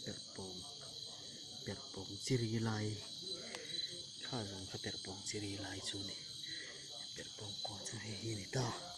Perhpawng perhpawng chi ri lai kha zawng kha perhpawng chi ri lai chu a ni perhpawng kawr chu hei hi a ni ta.